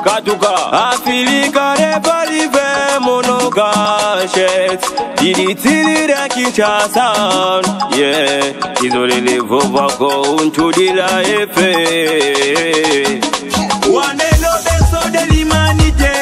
Katuka Afilika repalive monogashet Dilitilira Kinshasa Yeah Izolele vovako untudila efe Wanelo beso de l'humanité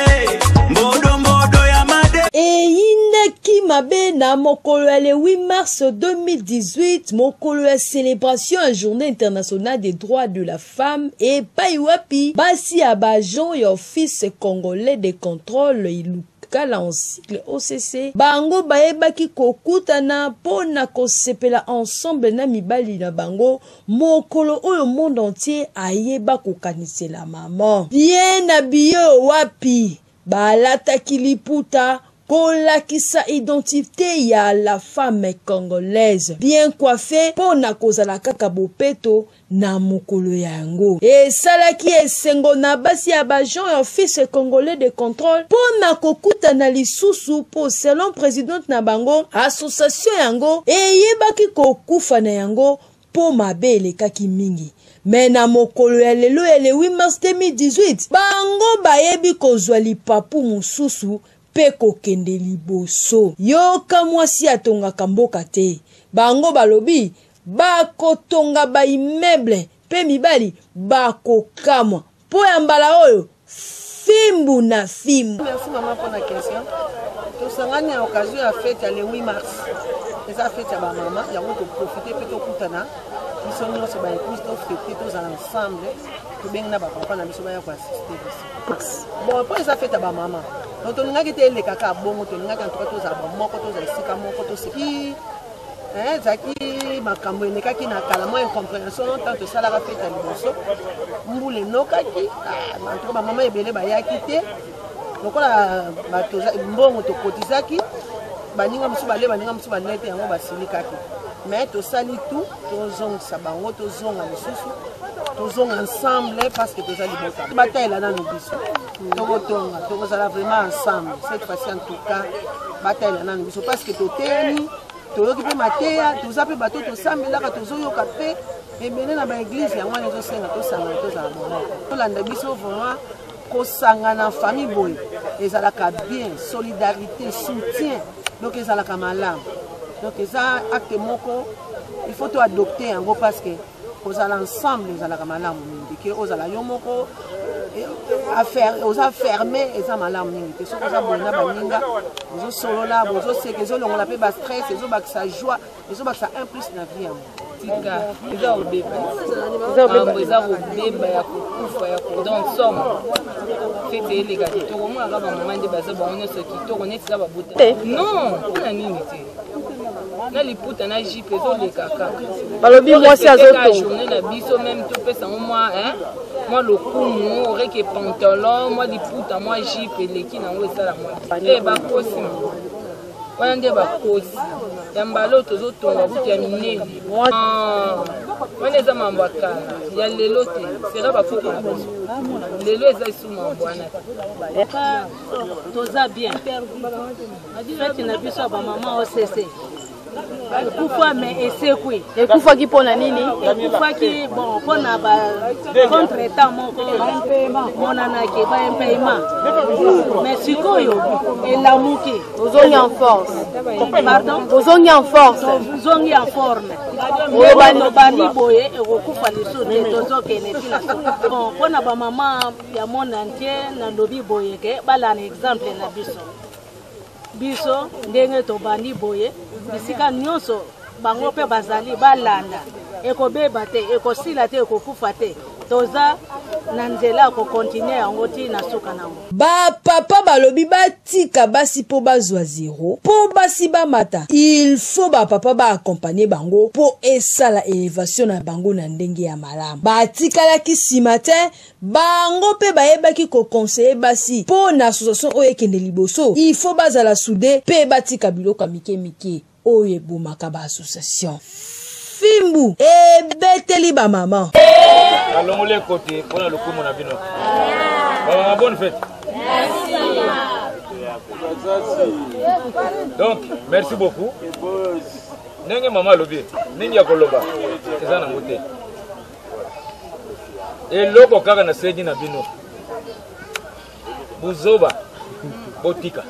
Mbodo mbodo ya made Eyindaki mabe na mokolo ya le 8 mars 2018, mokolo ya celebration ya Journee internationale des droits de la femme epai wapi basi ya ba agents ya Office congolais de controle Ilukala en cycle OCC bango bayebaki kokutana mpo na kosepela ensemble na mibali na bango mokolo oyo monde entier ayeba kokanisela maman bien habille oyo wapi balataki liputa kolakisa identite ya la femme congolaise bien coiffe mpo na kozala kaka bopeto na mokolo yango. Esalaki esengo na basi ya ba agents ya Office congolais de controle mpo na kokutana lisusu mpo selon presidente na bango, association yango eyebaki kokufa na yango mpo mabe elekaki mingi. Mais na mokolo ya lelo ya le 8 mars 2018, bango bayebi kozwa lipapu mosusu mpe kokende liboso. Yoka mwasi atongaka mboka te. Bango balobi Bakotonga ba immeuble mpe mibali bakokamwa mpo ya mbala oyo fimbu na fimbu. Merci maman pona question. Tosangani na occasion ya fete ya le 8 mars. Eza fete ya ba mama, yango to profiter pe tokutana biso nyonso ba épouse to fete tozala ensemble tobengi na ba papa na biso baya ko assister biso. Bon, po eza fete ya ba mama. Donc tolingaki te eleka kaka bongo, tolingaki en tout cas tozala bomoko, tozala esika moko, toseki Eh, ezalaki makambo elekaki na kala mwa incomprehension ntango tosalaka fete ya liboso mbula enokaki ah, antuka bamama ebele bayaki te lokola bato mbongo tokotizaki baninga mosusu bale baninga mosusu bale te yango basilikaki mais tosali tout tozongisa bango tozonga lisusu tozonga ensemble parce que toza libota batayela nanu biso tokotonga tokozala vraiment ensemble cette fois-ci en tout cas batayela nanu biso parce que toteyami toyoki mpe mateya toza mpe bato tosambelaka tozoyoka mpe ebele na baeglize yango wana ezosenga tosangana tozala bomoko tolanda biso vraiment kosangana famille boye ezalaka bien solidarité soutien donc ezalaka malamu donc eza acte moko il faut to adopte yango parce que kozala ensemble ezalaka malamu mingi ke ozala yo moko eh, affaire oza ferme eza malamu mingi te soki oza boye na baninga ozosolola bozoseka ezolongola mpe bastress ezobakisa joie ezobakisa un plus na vie yango tika eza kobeba makambo eza kobeba ya kokufa ya donc somo fete eleka kitoko omonaka bamama nde baza bango nyonso kitoko neti eza babota non mpona nini te na liputa na jipe ezoleka kaka balobi mwasi azotonga journée na biso meme topesa yango mwa mwa lokumu oreke pantalon mwa liputa mwa jipe eleki nango esala mwa e bakosi wana nde bakosi ya mbala oyo tozotonga kutu ya minene ah, wana eza mambo ya kala ya lelo te sera bakoko na biso lelo eza esu mambo wana te toza bien feti na biso ya bamama occ ekufa me esekwi ekufaki mpo na nini ekufaki bon mpo na ba contretemps moko monanaki ba impayement mais sikoyo elamuki ozongi en force pardon ozongi en force ozongi en forme tobandi boye ekokufa lisusu te tozokende ntina bon mpo na bamama ya monde entier nalobi boye ke balanda exemple na biso biso ndenge tobandi boye bisika nyonso bango mpe bazali balanda ekobeba te ekosila te ekokufa te toza na nzela ya kokontinue yango ti na suka na yango bapapa balobi batika basi mpo bazwa zero mpo basi bamata il faut bapapa baakompagne bango mpo esala elevation na bango na ndenge ya malamu batikalaki nsima te Bango pe bayebaki ko conseiller basi po na association oyo ekende liboso, il faut bazala soude pe batika biloko ya mike mike oyo ebomaka ba association. Fimbu ebeteli ba maman. Nalongoli ekoti mpo na lokumu na bino. Bamama bonne fête. Donc, merci beaucoup. Ndenge mama alobi, mingi ya koloba eza nango te. Eloko kaka nasengi na bino. Buzoba botika,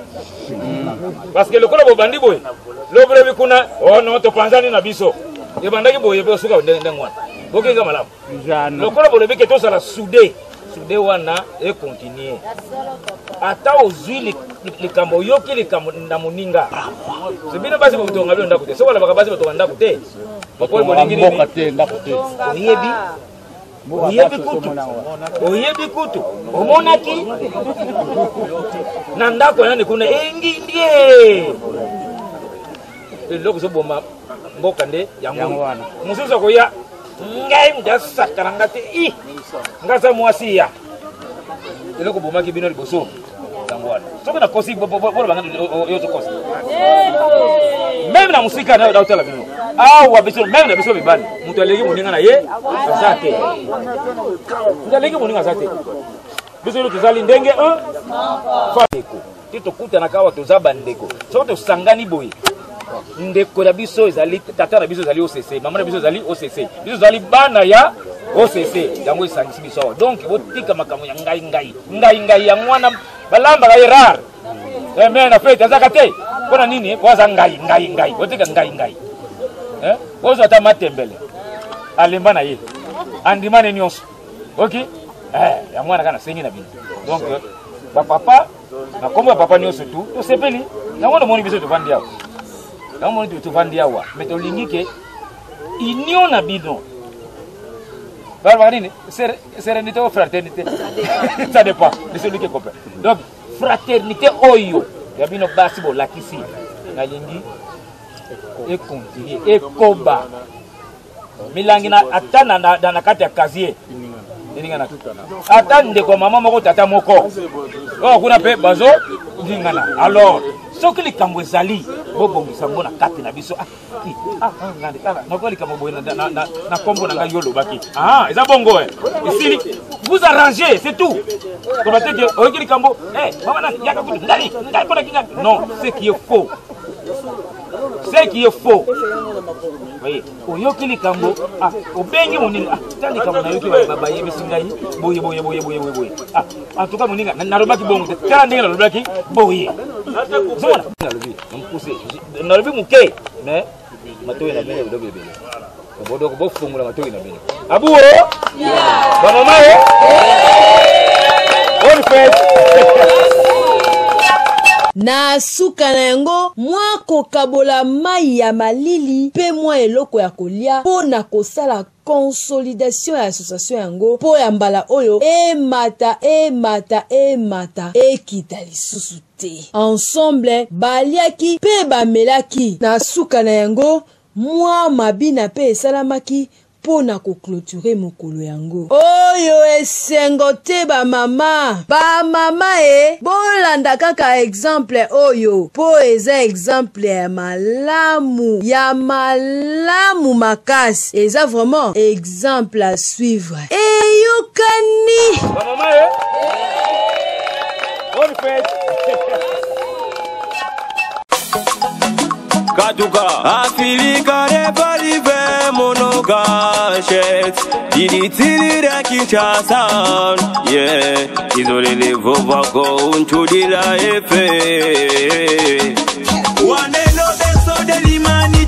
parce que lokola bobandi boye, lobilobi kuna, oh non, topanzani na biso. Ebandaki boye mpe osuka ndenge wana. Bokenga malamu. Lokola bolobi ke tozala soudé, soudé wana econtinue. Ata ozwi likambo, oyoki likambo na moninga, so bino basi botonga bino ndako te. Soki balobaka basi batonga ndako te, bakoyi bolingi nini? Oyebi, oyebi kutu, oyebi kutu, omonaki na ndako nani kuna engindie. Eloko ezoboma mboka nde yango wana. Mosusu akoya, ngai moto asakana nga te, i nga aza mwasi ya eloko bomaki bino liboso, yango wana. Soki nakosi, bolobanga yo tokosi. Meme na mosika naotala bino awa, biso meme na biso mibali, moto aleki moninga na ye aza te, moto aleki moninga aza te. Biso nyonso tozali ndenge 1 ndeko te, tokutanaka awa, toza bandeko. Soki tosangani boye, ndeko na biso ezali tata na biso ezali OCC, mama na biso ezali OCC, biso tozali bana ya OCC, yango esangisi biso awa. Donc botika makambo ya ngai ngai ngai ngai. Yango wana balambaka ye rare me na fete azaka te. Mpo na nini? Po aza ngai ngai ngai. Botika ngai ngai. Bozwa ata matembele, alemba na ye, andima ne nyonso. Ok, yango wana kaka nasengi na bino. Donc bapapa, na kombo ya papa nyonso tu, tosepeli. Yango nomoni biso tovandi awa, yango moni tovandi awa, mais tolingi ke union na bino, balobaka nini, sérénité ou fraternité, ça dépend de celui qui comprend. Donc fraternité oyo ya bino basi bolakisi, nalingi econtinue, ekoba. Milangi na ata na, na, na, na kati ya casier eningana, ata ndeko ya mama moko, tata moko oyo kuna mpe bazo ningana. Alors soki likambo ezali, bobongisa yango na kati na biso. Nakoka likambo boye na nkombo na ngai, yo olobaki eza bongo, esili, vous arrangez, c'est tout. Koba te ke oyoki likambo, mama na yaka kutu ngai ngai mpo nakinga. Non, ce qui est faux, ce qui est faux. Oui, oyoki likambo, obengi moninga, ta likambo nayoki, bayebisi ngai boye boye boye boye boye boye. En tout cas moninga, nalobaki bongo te, tala ndenge nalobaki boye. Ozomona, nalobi na mokuse, nalobi moke, mais matoi na bino biloko ebele. Bodoko bofungola matoi na bino. Abuo bamama e, bonne fête. Na suka na yango, mwa kokabola mai ya malili mpe mwa eloko ya kolia mpo na kosala consolidation ya association yango, mpo ya mbala oyo emata, emata, emata, ekita lisusu te. Ensemble baliaki mpe bamelaki. Na suka na yango, mwa mabina mpe esalamaki mpo na koclôturer mokolo yango. Oyo esengo te bamama, bamama e, bolanda kaka exemple oyo, mpo eza exemple ya malamu, ya malamu makasi. Eza vraiment exemple à suivre. Eyokani. Bamama e, bonne fête. Katuka Afilika repalive monoka shet Didi Kinshasa. Yeah, izolele vovako untudila efe. Wanelo beso de l'humanité.